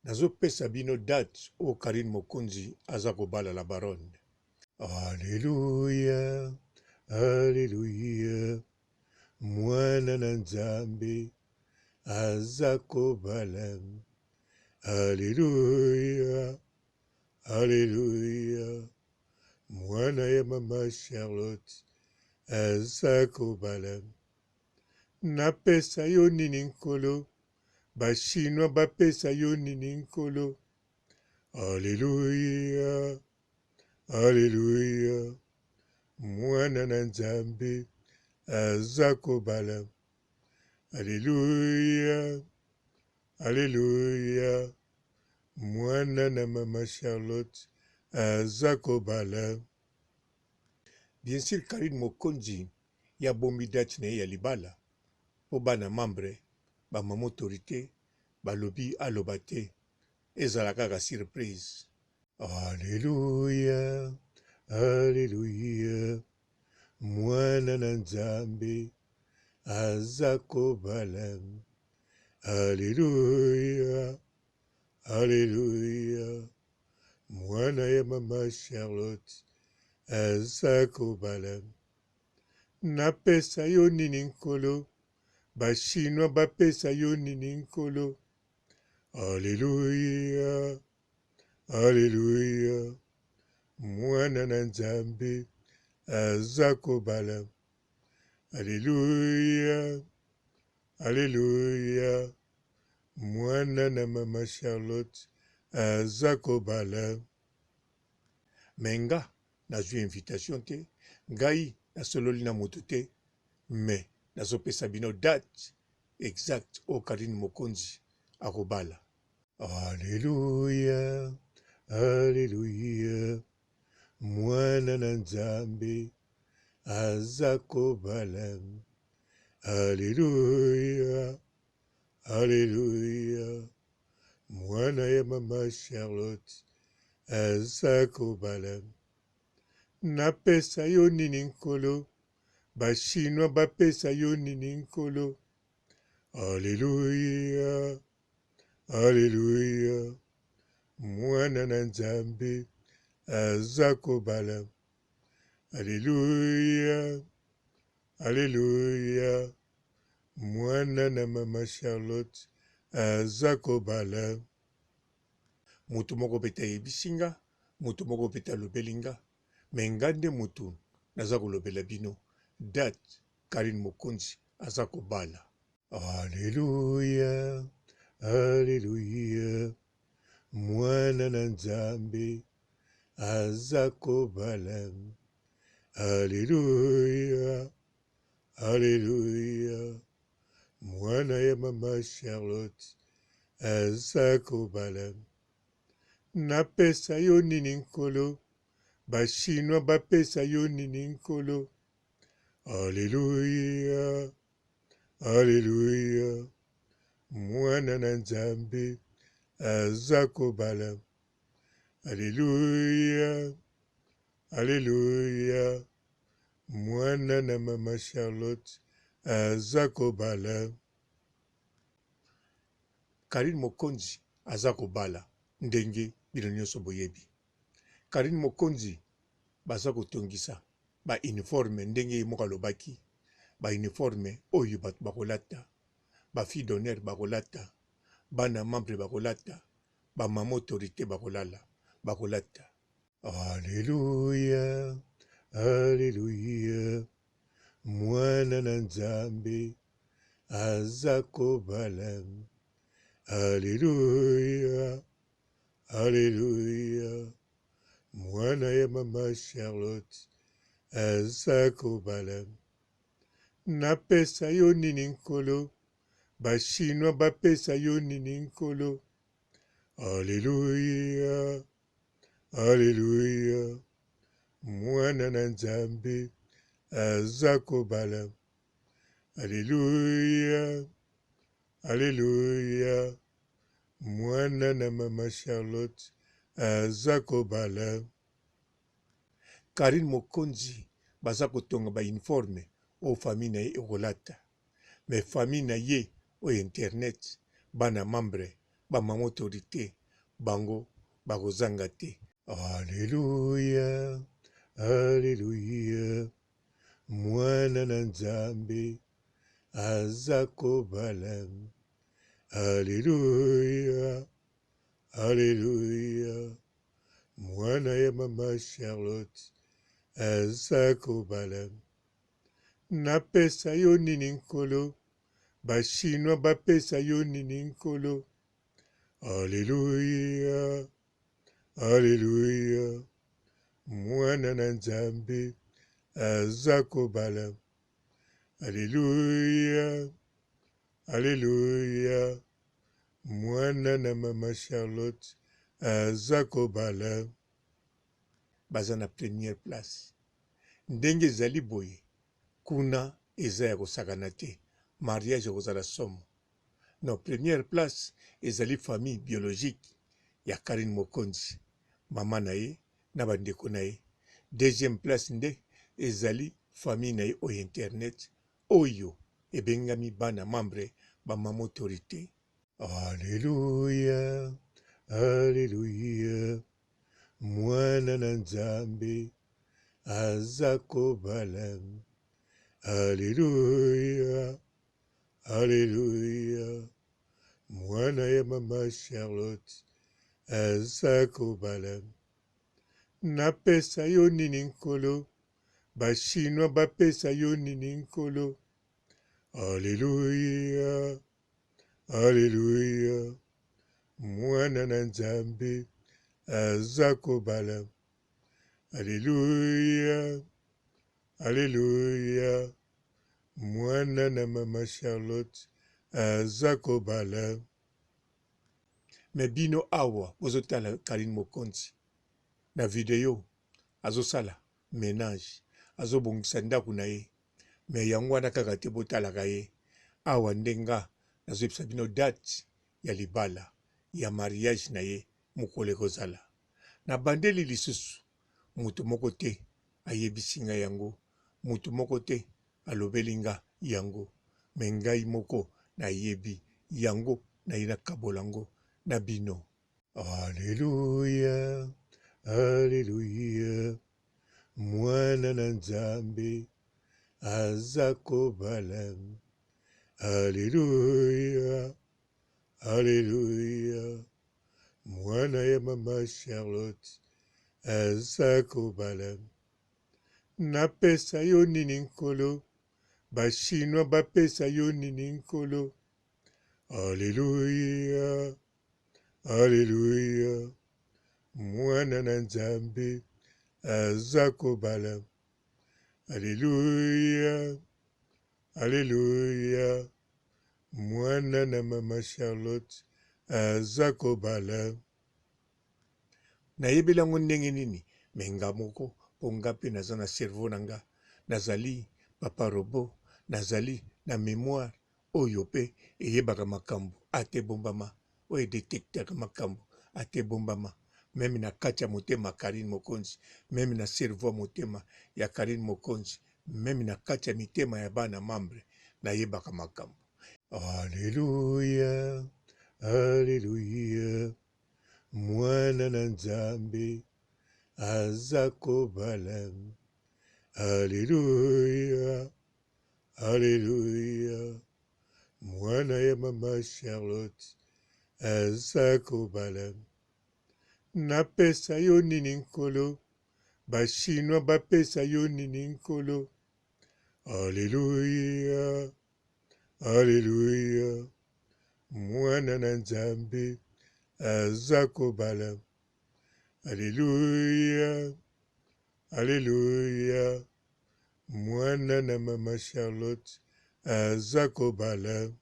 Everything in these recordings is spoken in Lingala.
Nazo pesa bino date oyo Carine Mokonzi aza kobala la baronne. Alleluia, alleluia, mwana na Nzambe aza kobala. Alleluia, alleluia, mwana ya mama Charlotte aza kobala. Napesa yo nini Nkolo? Ba chinois bapesa yo nini Nkolo? Alleluia, alleluia, mwana na Nzambe aza kobala. Alleluia, alleluia, mwana na mama Charlotte aza kobala. Bien sur Carine Mokonzi ye abombi date na ye ya libala po bana membre ba mama autorite balobi aloba te ezala kaka surprise. Alleluia, alleluia, mwana na Nzambe aza kobala. Alleluia, alleluia, mwana ya mama Charlotte aza kobala. Napesa yo nini Nkolo? Ba chinois bapesa yo nini Nkolo? Alleluia, alleluia, mwana na Nzambe aza kobala. Alleluia, alleluia, mwana na mama Charlotte aza kobala. Mais nga nazui invitation te, ngai nasololi na mutu te mais nazo pesa bino date exacte oyo Carine Mokonzi akobala. Alleluia, alleluia, mwana na Nzambe aza kobala. Alleluia, alleluia, mwana ya mama Charlotte aza kobala. Napesa yo nini Nkolo? Ba chinois bapesa yo nini Nkolo? Alleluia, alleluia, mwana na Nzambe aza kobala. Alleluia, alleluia, mwana na mama Charlotte aza kobala. Mutu moko pe te ayebisi nga, mutu moko pe te alobeli nga, mais nga nde mutu naza kolobela bino date Carine Mokonzi aza kobala. Alleluia, alleluia, mwana na Nzambe aza kobala. Alleluia, alleluia, mwana ya mama Charlotte aza kobala. Napesa yo nini Nkolo? Ba chinois bapesa yo nini Nkolo? Alleluia, alleluia, mwana na Nzambe aza kobala. Alleluia, alleluia, mwana na mama Charlotte aza kobala. Carine Mokonzi aza kobala ndenge bino nionso boyebi. Carine Mokonzi baza kotongisa ba uniforme ndenge ye moko alobaki, ba uniforme oyo batu bakolata, ba filles d'honneur bakolata, bana membre bakolata, ba mama autorite bakolala bakolata. Alleluia, alleluia, mwana na Nzambe aza kobala. Alleluia, alleluia, mwana ya mama Charlotte aza kobala. Napesa yo nini Nkolo? Ba chinois bapesa yo nini Nkolo? Alleluia, Alleluia, mwana na Nzambe aza kobala. Alleluia, Alleluia, mwana na mama Charlotte aza kobala. Carine Mokonzi baza kotonga ba uniforme oyo famille na ye ekolata mais famille na ye oyo internet bana membre. Ba mama autorite bango bakozanga te. Alleluia, alleluia, mwana na Nzambe aza kobala. Alleluia, alleluia, mwana ya mama Charlotte aza kobala. Napesa yo nini Nkolo? Ba chinois bapesa yo nini Nkolo? Alleluia, alleluia, mwana na Nzambe aza kobala. Alleluia, alleluia, mwana na mama Charlotte aza kobala. Baza na première place. Ndenge ezali boye, kuna eza ya kosakana te. Mariage ekozala somo. Non, première place ezali famille biologique ya Carine Mokonzi, mama na ye na ba ndeko na ye. Deuxième place nde ezali famille na ye oyo internet oyo ebengami bana membre ba mama autorite. Alleluia, alleluia, mwana na Nzambe aza kobala. Alleluia, Alleluia, mwana ya mama Charlotte aza kobala. Napesa yo nini Nkolo? Ba chinois bapesa yo nini Nkolo? Alleluia, Alleluia, mwana na Nzambe aza kobala. Alleluia, Alleluia, Muana na mama Charlotte aza kobala. Mais bino awa bozo tala Carine Mokonzi na video azo sala menage azo bongisa ndaku na ye mais yango wana kaka te botalaka ye awa nde nga nazo yebisa bino date ya libala ya mariage na ye mokolo ekozala na bandeli lisusu mutu moko te ayebisi nga yango mutu moko te alobeli nga yango mais ngai moko nayebi yango naye nakabola ngo na bino. Alleluia, alleluia, mwana na Nzambe aza kobala. Alleluia, alleluia, mwana ya mama Charlotte aza kobala. Napesa yo nini Nkolo? Ba chinois bapesa yo nini Nkolo? Alleluia, alleluia, mwana na Nzambe aza kobala. Alleluia, alleluia, mwana na mama Charlotte aza kobala. Nayebeli yango ndenge nini? Mais nga moko po nga pe naza na cerveau na nga, nazali papa robot, nazali na memoire oyo pe eyebaka makambu ata ebombama, oyo e detectaka makambu ata ebombama meme na kati ya motema ya Carine Mokonzi, meme na cerveau ya motema ya Carine Mokonzi, meme na kati ya mitema ya bana membre nayebaka makambu. Alleluia, alleluia. Mwana na Nzambe aza kobala. Alleluia, alleluia. Mwana ya mama Charlotte aza kobala. Napesa yo nini Nkolo? Ba chinois bapesa yo nini Nkolo? Alleluia, Alleluia, mwana na Nzambe aza kobala. Alleluia, Alleluia, mwana na mama Charlotte aza kobala.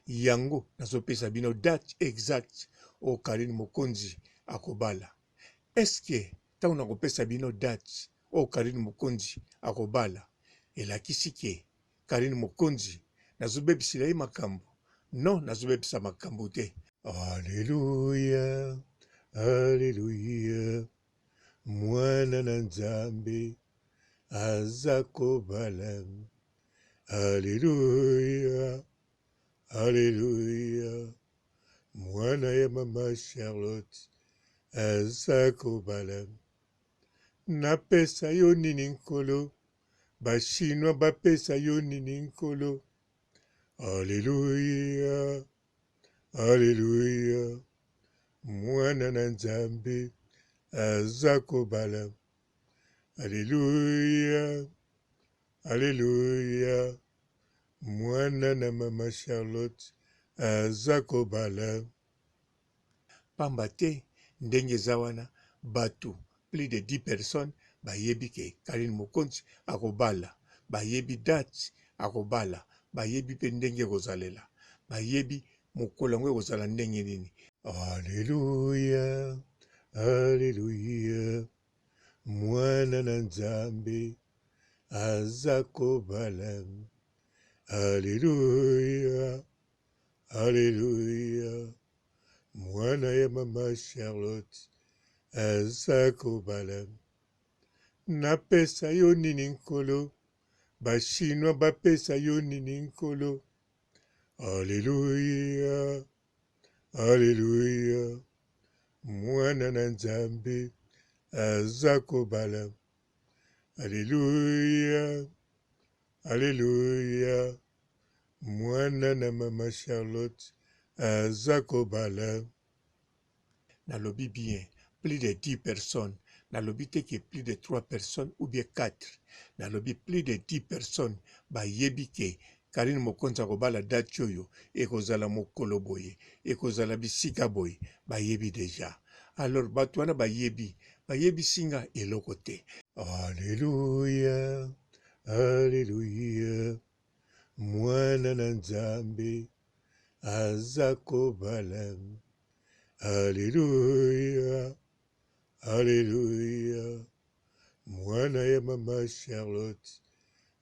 Yango nazopesa bino date exacte oyo Carine Mokonzi akobala. Est ce que tango nakopesa bino date oyo Carine Mokonzi akobala elakisi ke Carine Mokonzi nazo bebisela ye makambu? Non nazo bebisa makambu te. Alleluia, alleluia, mwana na Nzambe aza kobala. Alleluia, alleluia. Mwana ya mama Charlotte aza kobala. Napesa yo nini Nkolo? Ba Chinois bapesa yo nini Nkolo? Alleluia, Alleluia, Mwana na Nzambe aza kobala. Alleluia, Alleluia, Mwana na mama Charlotte aza kobala. Pamba te ndenge eza wana batu plus de 10 personnes bayebi ke Carine Mokonzi akobala, bayebi date akobala, bayebi pe ndenge ekozalela, bayebi mokolo yango ekozala ndenge nini. Alleluia, alleluia, mwana na Nzambe aza kobala. Alleluia, Alleluia, mwana ya mama Charlotte aza kobala. Napesa yo nini Nkolo? Ba Chinois bapesa yo nini Nkolo? Alleluia, Alleluia, mwana na Nzambe aza kobala. Alleluia, Alleluia, mwana na mama Charlotte aza kobala. Nalobi bien plus de 10 personnes, nalobi te que plus de 3 personnes ou bien 4, nalobi plus de 10 personnes bayebi que Carine Mokonzi akobala date oyo, ekozala mokolo boye, ekozala bisika boye, bayebi dejà. Alors batu wana bayebi, bayebisi nga eloko te. Alleluia, Alleluia, Mwana na Nzambe aza kobala. Alleluia, Alleluia, Mwana ya mama Charlotte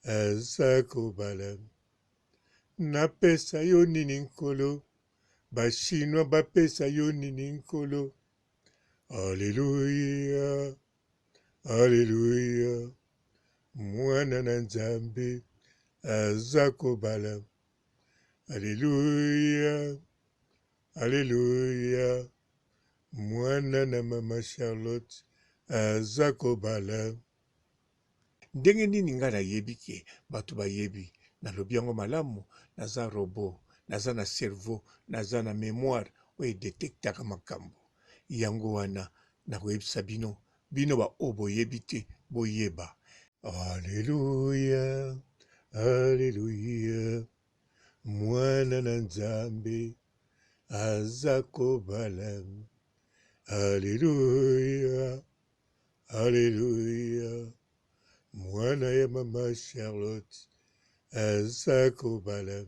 aza kobala. Napesa yo nini Nkolo? Ba Chinois bapesa yo nini Nkolo? Alleluia, Alleluia, Mwana na Nzambe aza kobala. Alleluia, Alleluia, Mwana na mama Charlotte aza kobala. Ndenge nini ngai nayebi ke batu bayebi? Nalobi yango malamu? Naza robot, naza na cerveau, naza na memoire oyo e detectaka makambo. Yango wana nakoyebisa bino, bino ba oyo boyebi te, boyeba. Alleluia, alleluia, Mwana na Nzambe aza kobala. Alleluia. Alleluia, mwana ya mama Charlotte aza kobala.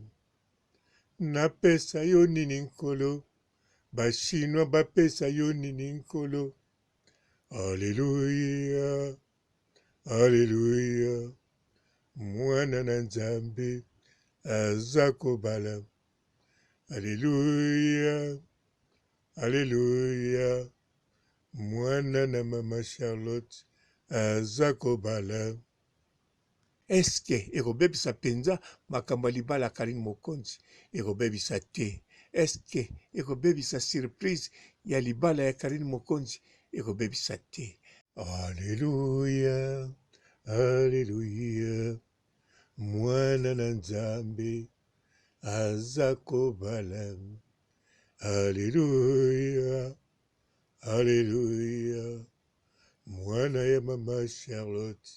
Napesa yo nini Nkolo? Ba Chinois bapesa yo nini Nkolo? Alleluia, Alleluia, mwana na Nzambe aza kobala. Alleluia, Alleluia, Mwana na mama Charlotte aza kobala. Est-ce que ekobebisa penza makambo ya libala ya Carine Mokonzi? Ekobebisa te. Est-ce que ekobebisa surprise ya libala ya Carine Mokonzi? Ekobebisa te. Alleluia, alleluia, mwana na Nzambe aza kobala. Alleluia. Alleluia, mwana ya mama Charlotte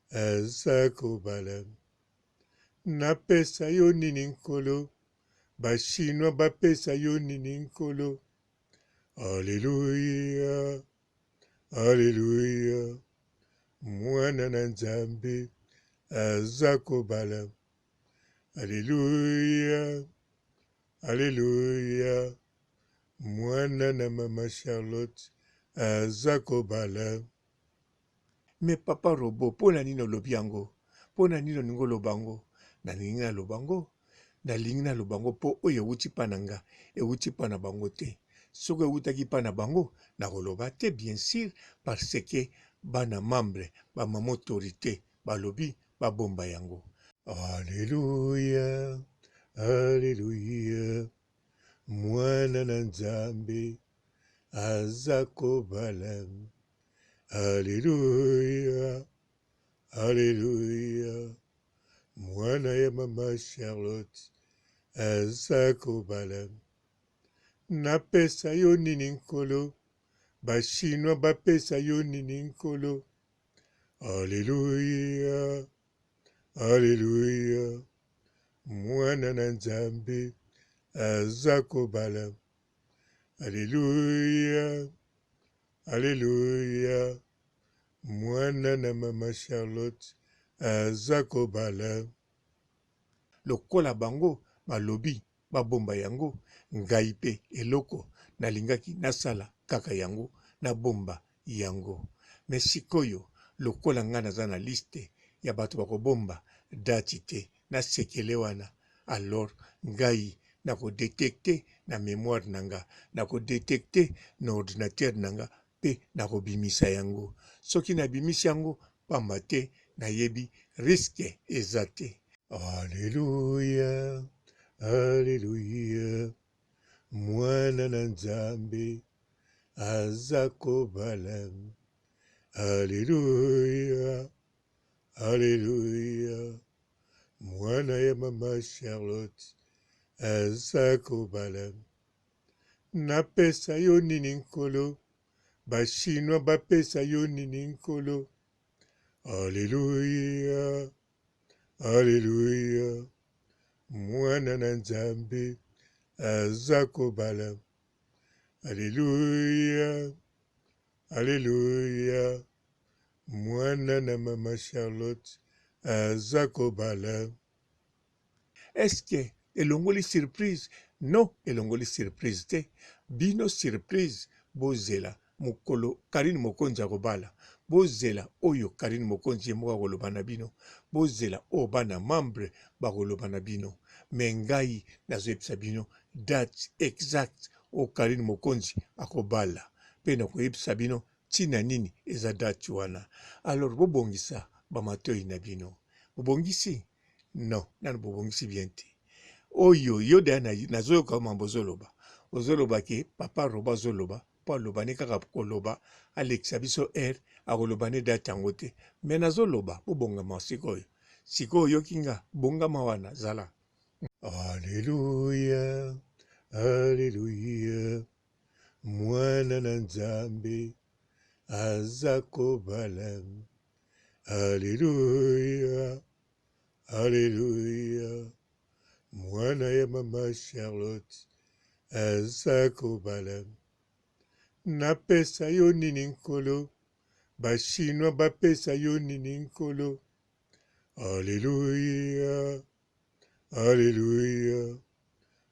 aza kobala. Napesa yo nini Nkolo? Ba Chinois bapesa yo nini Nkolo? Alleluia, Alleluia, mwana na Nzambe aza kobala. Alleluia, Alleluia, Mwana na mama Charlotte aza kobala. Mais papa robot pona nini olobi yango? Pona nini olingi oloba yango? Nalingi naloba yango? Nalingi naloba yango po oyo ewuti pa na nga, ewuti pa na bango te. Soki ewutaki pa na bango, nakoloba te bien sur parce que bana membre, ba mama autorite balobi babomba yango. Alleluia, alleluia. Mwana na Nzambe aza kobala. Alleluia, Alleluia. Mwana ya mama Charlotte aza kobala. Napesa yo nini Nkolo? Ba Chinois bapesa yo nini Nkolo? Alleluia, Alleluia. Mwana na Nzambe aza kobala. Alleluia, Alleluia. Mwana na mama Charlotte aza kobala. Lokola bango balobi babomba yango, ngai pe eloko nalingaki nasala kaka yango, nabomba yango. Mais sikoyo lokola ngai naza na liste ya batu bakobomba date te na sekele wana, alors ngai nako detecter na memoire na nga, nako detecter na ordinateur na nga pe nakobimisa yango. Soki nabimisi yango pamba te nayebi risque eza te. Alleluia, alleluia, mwana na Nzambe aza kobala. Alleluia, alleluia, mwana ya mama Charlotte aza kobala. Napesa yo nini Nkolo? Ba chinois bapesa yo nini Nkolo? Alleluia, alleluia, mwana na Nzambe aza kobala. Alleluia, alleluia, mwana na mama Charlotte aza kobala. Est ce que elongoli surprise? Non elongoli surprise te bino surprise bozela mokolo Carine Mokonzi akobala bozela oyo Carine Mokonzi ye moko akoloba na bino bozela oyo bana membre bakoloba na bino mais ngai nazoyebisa bino date exacte oyo Carine Mokonzi akobala pe nakoyebisa bino tina nini eza date wana alors bobongisa ba matoyi na bino bobongisi? Non nanu bobongisi bien te oyo yo deya nazoyoka yo mambo ozoloba ozoloba ke papa robo azoloba mpo aloba ne kaka koloba alekisa biso heure akoloba ne date yango te me nazoloba bobongama sikoyo sikoyo oyoki nga bongama wana zala Alleluia, alleluia, mwana na Nzambe aza kobala. Alleluia, alleluia, mwana ya mama Charlotte aza kobala. Napesa yo nini Nkolo? Ba Chinois bapesa yo nini Nkolo? Alleluia, alleluia,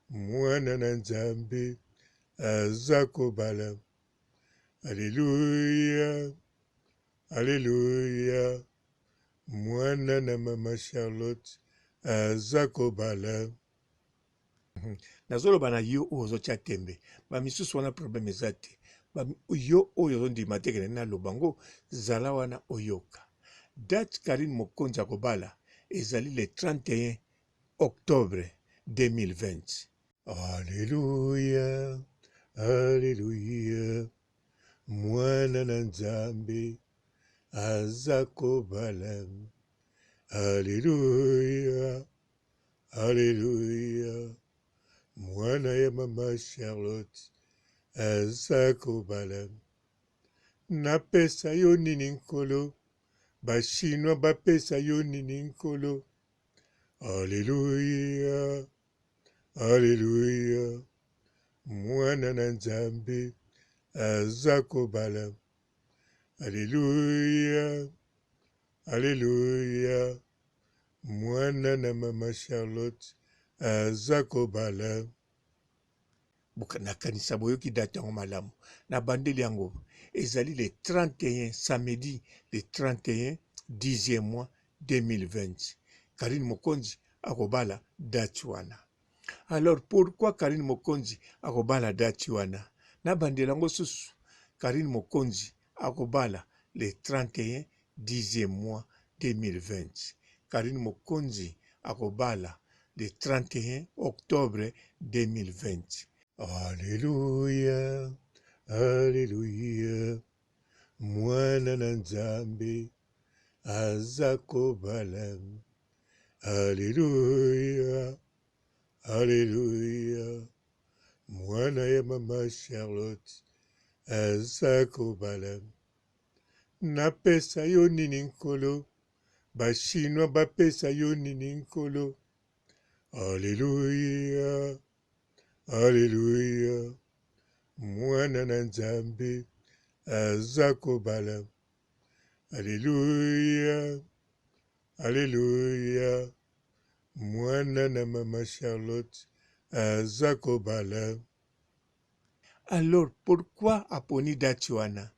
mwana na Nzambe aza kobala. Alleluia, Alleluia mwana na mama Charlotte aza kobala. Nazoloba na yo oyo ozotia tembe, ba misusu wana problème eza te. Ba yo oyo ozondima te kende naloba ngo, zala wana oyoka. Date Carine Mokonzi akobala ezali le 31 octobre 2020. Alleluia, alleluia. Mwana na Nzambe aza kobala. Alleluia, alleluia. Mwana ya mama Charlotte aza kobala. Napesa yo nini Nkolo? Ba Chinois bapesa yo nini Nkolo? Alleluia, Alleluia, mwana na Nzambe aza kobala. Alleluia, Alleluia, mwana na mama Charlotte aza kobala. Nakanisa boyoki date yango malamu. Nabandeli yango ezali le 31 samedi le 31 dixième mois 2020. Carine Mokonzi akobala date wana. Alors pourquoi Carine Mokonzi akobala date wana? Nabandela yango susu. Carine Mokonzi akobala le 31 dixième mois 2020. Carine Mokonzi akobala le 31 octobre 2020. Alleluia, Alleluia, Mwana na Nzambe aza kobala. Alleluia, Alleluia, mwana ya mama Charlotte aza kobala. Napesa yo nini Nkolo? Ba Chinois bapesa yo nini Nkolo? Alleluia, Alleluia, mwana na Nzambe aza kobala. Alleluia, Alleluia, mwana na mama Charlotte aza kobala. Alors pourquoi aponi date wana?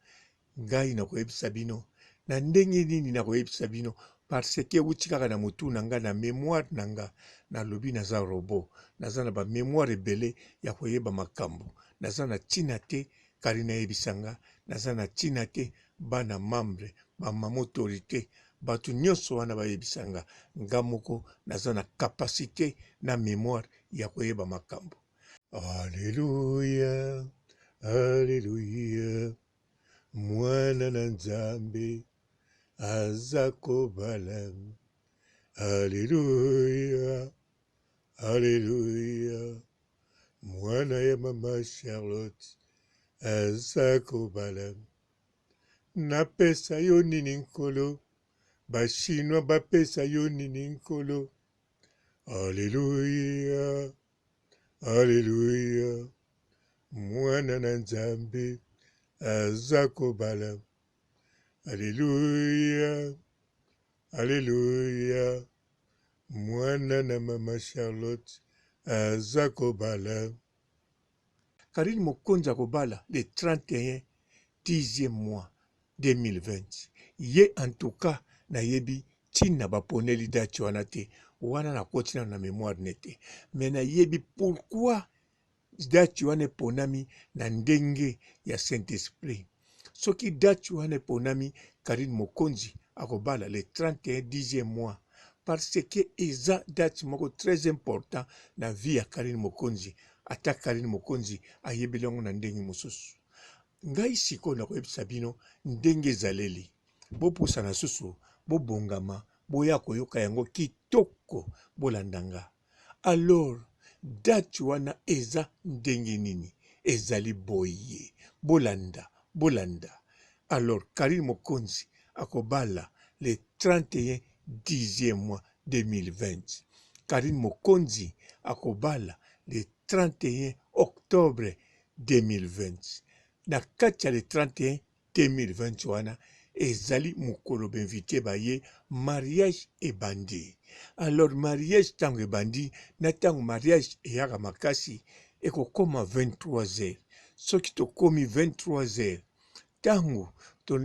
Ngai nakoyebisa bino na ndenge nini nakoyebisa bino parce que ewuti kaka na mutu na nga na memoire na nga nalobi naza robot naza na ba memoire ebele ya koyeba makambo naza na tina te Carine ayebisa nga naza na tina te bana membre ba mama autorite batu nionso wana bayebisa nga nga moko naza na capacite na memoire ya koyeba makambo. Alleluia, alleluia, mwana na Nzambe aza kobala. Alleluia, alleluia, mwana ya mama Charlotte aza kobala. Napesa yo nini Nkolo? Ba Chinois bapesa yo nini Nkolo? Alleluia, Alleluia, mwana na Nzambe aza kobala. Alleluia, Alleluia, mwana na mama Charlotte aza kobala. Carine Mokonzi akobala le 31 dixième mois 2020 ye en tout cas nayebi tina baponeli date wana te wana nakoti nano na memoire ne te mais nayebi pourquoi date wana eponami na ndenge ya saint esprit soki date wana eponami Carine Mokonzi akobala le 31 dixième mois parce que eza date moko très important na vie ya Carine Mokonzi ata Carine Mokonzi ayebeli yango na ndenge mosusu ngai sikoyo nakoyebisa bino ndenge ezaleli bopusana susu bobongama boya koyoka yango kitoko bolanda nga alors date wana eza ndenge nini ezali boye bolanda bolanda alors Carine Mokonzi akobala le 31 dixième mois 2020 Carine Mokonzi akobala le 31 octobre 2020 na kati ya le 31 2020 wana ezali mokolo bainvite baye mariage ebandi alors mariage ntango ebandi na ntango mariage eyaka makasi ekokoma 23 heures soki tokomi 23 heures ntango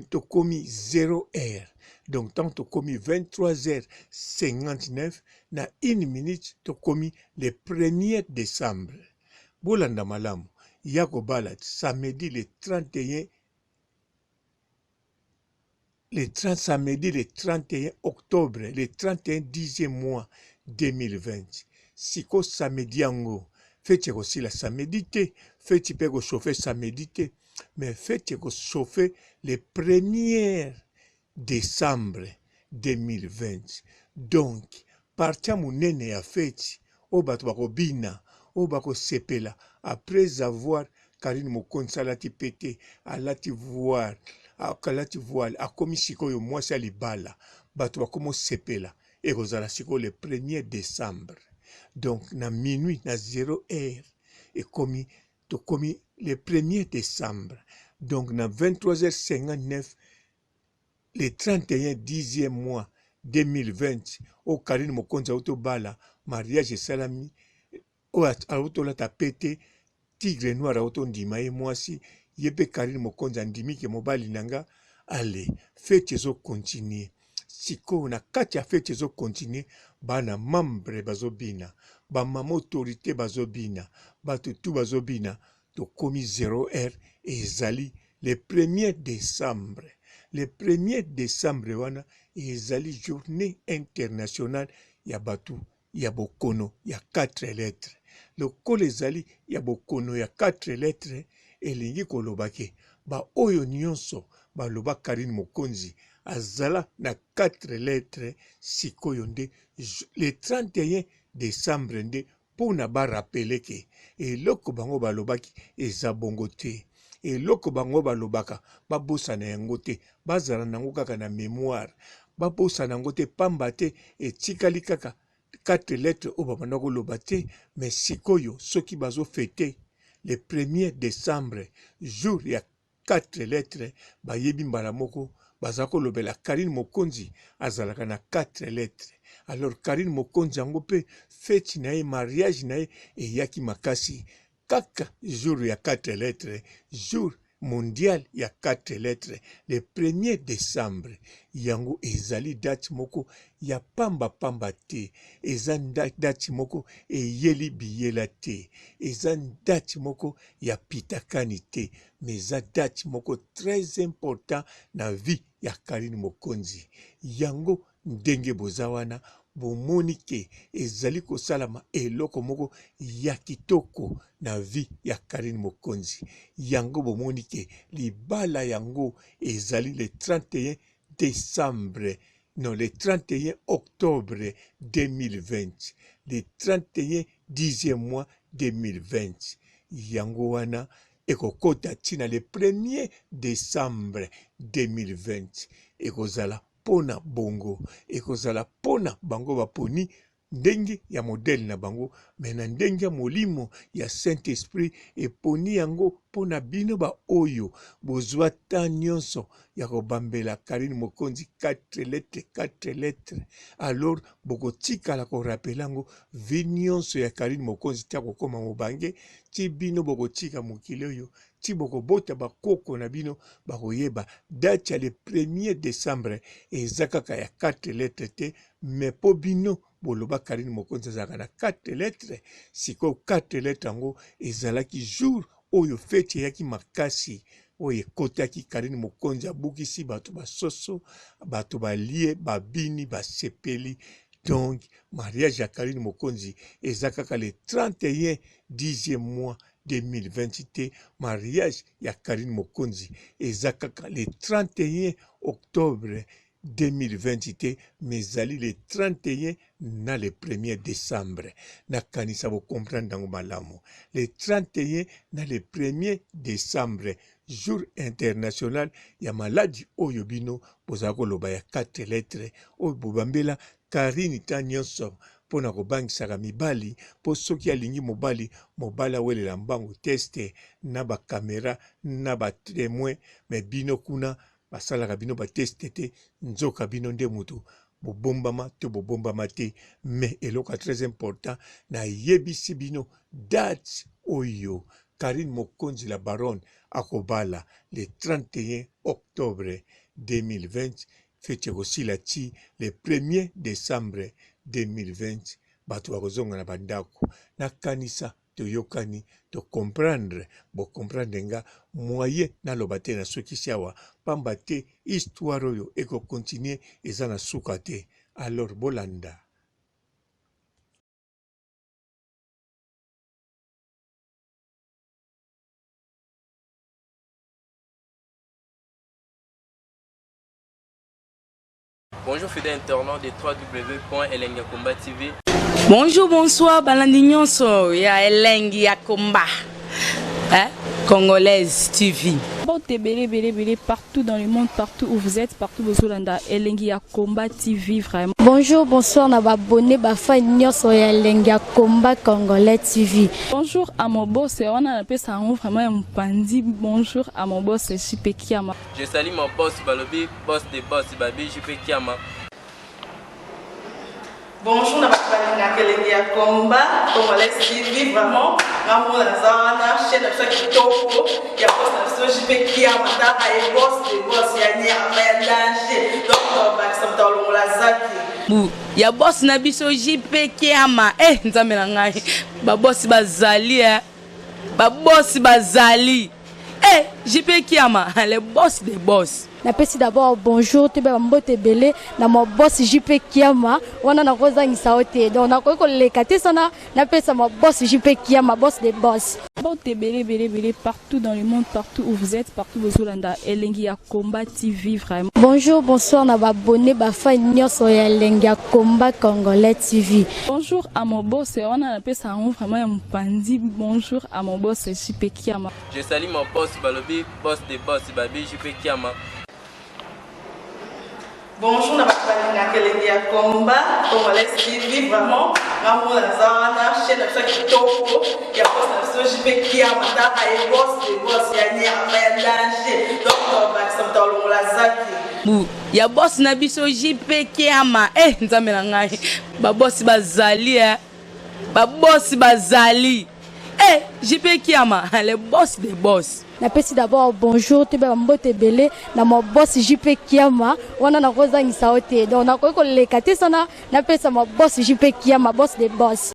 tokomi 0 heure donc ntango tokomi 23 heures 59 na 1 minute tokomi le 1er décembre Bolanda malamu ya kobala samedi le 31 le 30 samedi le 31 octobre le 31 dixième mois 2020 siko samedi yango feti ekosila samedi te feti mpe ekochauffe samedi te mais feti ekochauffe le premier decembre 2020 donc partie ya munene ya feti oyo bato bakobina oyo bakosepela après avoir Carine Mokonzi alati pete alati voile alati voile akomi sikoyo mwasi ya libala bato bakomi osepela ekozala sikoyo le premier decembre donc na minuit na 0 heure ekomi tokomi le premier decembre donc na 23h59 le 31 dixième mois 2020 oyo Carine Mokonzi auti obala mariage esalami oyo auti olata pete tigre noir auti ondima ye mwasi ye mpe Carine Mokonzi andimi ke mobali na nga ale feti ezo continuer sikoyo na kati ya feti ezo continuer bana membre bazobina ba mama autorite bazobina bato tu bazobina tokomi 0 heure ezali le premier decembre le premier decembre wana ezali journée internationale ya bato ya bokono ya 4 lettres. Lokola ezali ya bokono ya 4 lettres, elingi koloba ke ba oyo nionso baloba Carine Mokonzi azala na 4 lettres, sikoyo nde le 31 decembre nde pona ba rappeler ke eloko bango balobaki eza bongo te. Eloko bango balobaka babosana yango te, bazala na yango kaka na memoire, babosana yango te pamba te etikali kaka 4 lettres oyo babanda koloba te, mais sikoyo soki bazo feter le premier decembre jour ya 4 lettres bayebi mbala moko baza kolobela Carine Mokonzi azalaka na 4 lettres. Alors Carine Mokonzi yango pe feti na ye mariage na ye eyaki makasi kaka jour ya 4 lettres, jour mondial ya 4 lettres le premier decembre. Yango ezali date moko ya pamba pamba te, eza date moko eyeli biyela te, eza date moko ya pitakani te mais eza date moko très important na vie ya Carine Mokonzi. Yango ndenge boza wana bomoni ke ezali kosalama eloko moko ya kitoko na vie ya Carine Mokonzi. Yango bomoni ke libala yango ezali le 31 decembre non le 31 octobre 2020 le 31 dixième mois 2020 yango wana ekokota ntina le 1er decembre 2020 ekozala mpona bongo ekozala mpona bango baponi ndenge ya modèle na bango mais na ndenge ya molimo ya saint esprit eponi yango mpo na bino ba oyo bozwa temps nyonso ya kobambela Carine Mokonzi 4 lettres 4 lettres alors bokotikala ko rappeler yango vie nyonso ya Carine Mokonzi ti akokoma mobange ti bino bokotika mokili oyo ti bokobota bakoko na bino bakoyeba date ya le 1er decembre eza kaka ya 4 lettres te mais po bino boloba Carine Mokonzi azalaka na 4 lettres sikoyo 4 lettres yango ezalaki jour oyo feti eyaki makasi oyo ekotaki Carine Mokonzi abukisi bato basoso bato balie babini basepeli donc mariage ya Carine Mokonzi eza kaka le 31 dixième mois 2020 te mariage ya Carine Mokonzi eza kaka le 31 octobre 2020 te mais ezali le 31 na le 1er decembre nakanisa bo comprendre yango malamu le 31 na le 1er decembre jour international ya maladi oyo bino bozala koloba ya 4 lettres oyo bobambela Carine ta nyonso mpo na kobangisaka mibali mpo soki alingi mobali mobali awelela mbangu teste na ba camera na ba temoin mais bino kuna basalaka bino ba teste te nzoka bino nde mutu bobombama to bobombama te mais eloko ya très important nayebisi bino date oyo Carine Mokonzi la baronne akobala le 31 octobre 2020 feti ekosila ti le 1er decembre 2020 bato bakozonga na bandako nakanisa toyokani to comprendre bo comprendre nga moyen naloba te nasukisi awa pamba te histoire oyo eko continuer eza na suka te alors bolanda. Bonjour fidèle internaute de www.elengiyakomba TV. Bonjour, bonsoir, balandi nyonso ya elengi ya komba. Hein? Congolaise TV. Mbote ebele ebele ebele partout dans le monde, partout où vous êtes, partout bozolanda elengi ya combat TV vraiment. Bonjour, bonsoir na ba abonné ba fan nyonso ya elengi ya combat congolais TV. Bonjour à mon boss, wana napesa yango vraiment ya mopanzi. Bonjour à mon boss JP Kiama. Je salue mon boss balobi boss de boss babi JP Kiama. Bonjour na bato balingaka elengi ya combat congolais TV vraiment nga moko naza wana chaîne na biso ya kitoko ya boss na biso JP Kiama tala ye boss de boss ya nyama ya danger donc tobakisa moto alongola zaki bu ya boss na biso JP Kiama eh nzambe na ngai ba boss bazali eh ba boss bazali eh. JP Kiama, le boss des boss. Napesi d'abord bonjour toyeba bambote ebele na ma boss JP Kiama wana nakozangisa yo te, donc nakoki koleka te sana napesa ma boss JP Kiama, boss des boss. Mbote ebele ebele ebele partout dans le monde, partout où vous êtes, partout bozolanda Elengi ya Combat TV vraiment. Bonjour, bonsoir na baabonnés, bafans nyonso ya Elengi ya Combat Congolais TV. Bonjour à mon boss, wana napesa yango vraiment ya mopanzi. Bonjour à mon boss JP Kiama. Je salue mon boss balobi, boss de boss babi JP Kiama. Bonjour na bato balingaka Elengi ya Combat Congolais TV. Vraiment, nga moko naza wana, chaîne na biso ya kitoko ya boss na biso JP Kiama, taka ye boss de boss ya nyama ya danger. Donc bakisa moto alongola zaki. Bu ya boss na biso JP Kiama, eh Nzambe na ngai, babosi bazali, eh babosi bazali, eh JP Kiama, le boss des boss. Napesi d'abord bonjour toyeba bambote ebele na ma boss JP Kiama wana nakozangisa yo te, donc nakoki koleka te sana napesa ma boss JP Kiama, boss des boss.